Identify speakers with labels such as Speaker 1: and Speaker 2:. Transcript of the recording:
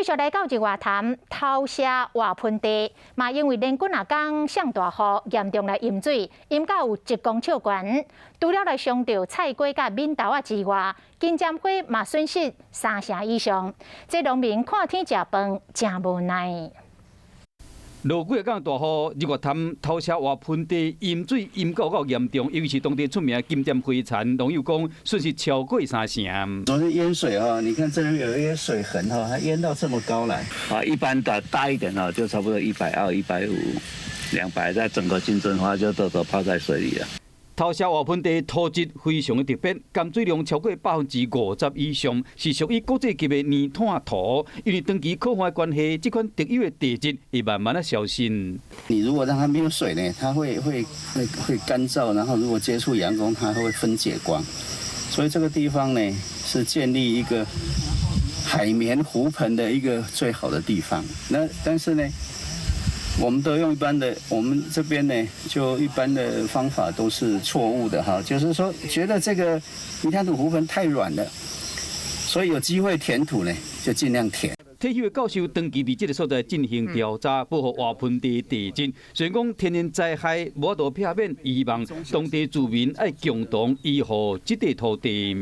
Speaker 1: 續來到日月潭頭社活噴地，嘛因為連幾若工上大雨，嚴重來淹水，淹到有1公尺懸。除了來傷著菜瓜佮敏豆仔之外，金針花嘛損失三成以上。這農民看天食飯，誠無奈。
Speaker 2: 落幾工大雨，日月潭頭社活噴地淹水淹到夠嚴重，尤其是當地出名的金針花田，農友講損失超過三成。
Speaker 3: 昨天淹水啊，你看這邊有一些水痕哈，它淹到這麼高來。
Speaker 4: 啊，一般的大一點的就差不多120、150、200，在整個金針花就都泡在水裡了。
Speaker 2: 頭社活噴地土質非常的特別，含水量超過50%以上，是屬於國際級的黏炭土。因為長期洘旱的關係，這款特有的地質會慢慢的消失。
Speaker 3: 你如果讓它沒有水呢，它會乾燥，然後如果接觸陽光，它會分解光。所以這個地方呢，是建立一個海綿湖盆的一個最好的地方。那但是呢，我們都用一般的，我們這邊呢，就一般的方法都是錯誤的哈，就是說覺得這個泥炭土湖盆太軟了，所以有機會填土呢，就盡量填。
Speaker 2: 退休的教授長期佇這个所在進行調查，保護活噴地地質。雖然講天然災害無法度避免，希望當地住民愛共同維護這塊土地。